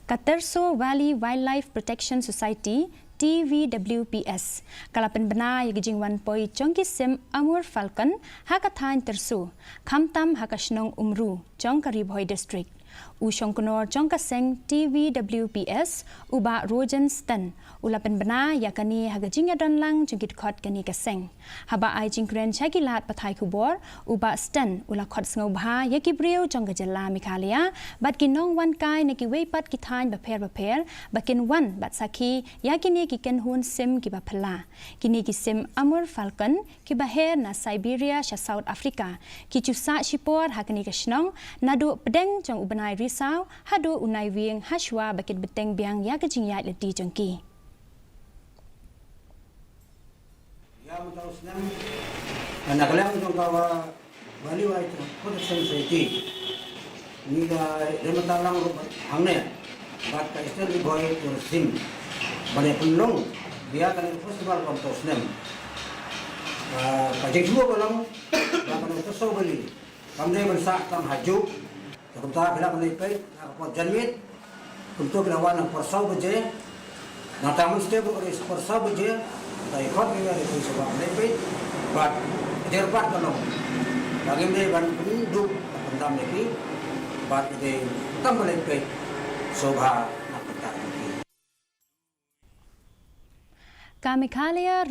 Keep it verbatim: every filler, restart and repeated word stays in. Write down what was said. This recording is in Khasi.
Ka Terso Valley Wildlife Protection Society, T V W P S, ka la pynbna ïa ka jingwan poi jong ki sim Amur Falcon ha ka thaiñ Terso, khamtam ha ka shnong Umru jong ka Ri Bhoi District. U shongknor jong ka seng T V W P S, u Bah Rojan Sten, u la pynbna ïa kane ha ka jingïadon lang jong ki dkhot kane ka seng. Haba ai jingkren sha ki lad pathai khubor, u Bah Sten u la khot sngewbha ïa ki briew jong ka jylla Meghalaya bad ki nongwan kai na kiwei pat ki thaiñ bapher bapher ba kin wan bad sakhi ïa kine ki kynhun sim kiba phylla. Kine ki sim Amur Falcon kiba her na Siberia sha South Africa, ki ju sah shipor ha kane ka shnong naduh pdeng jong u bnai Risaw haduh u Naiwieng, hashwa ba kin bteng biang ïa ka jingïaid lynti jong ki. Ïa mynta u snem, na ka liang jong ka Valley Wildlife Protection Society, ngi la rim bynta lang ruh hangne bad ka Eastern Ri Bhoi Tourism ban ïa pynlong ïa kane ka festival ka mynta u snem. Ah, ka jingsngew ka long ba kane ka Terso Valley kam dei ban sah tang ha juh. Te kumta phi lah ban leit peit na ka por janmiet, kumto phi lah wan na ka por saw baje. Nangta mynstep ruh ka dei por saw baje. Te i khot ki ïa ki sngewbha ban leit peit. Bad ka dei ruh pat ka long ba ngim dei ban pynduh ban pyndam ïa ki. Bad ka dei tam ban leit peit sngewbha na ka bynta ki. Ka Meghalaya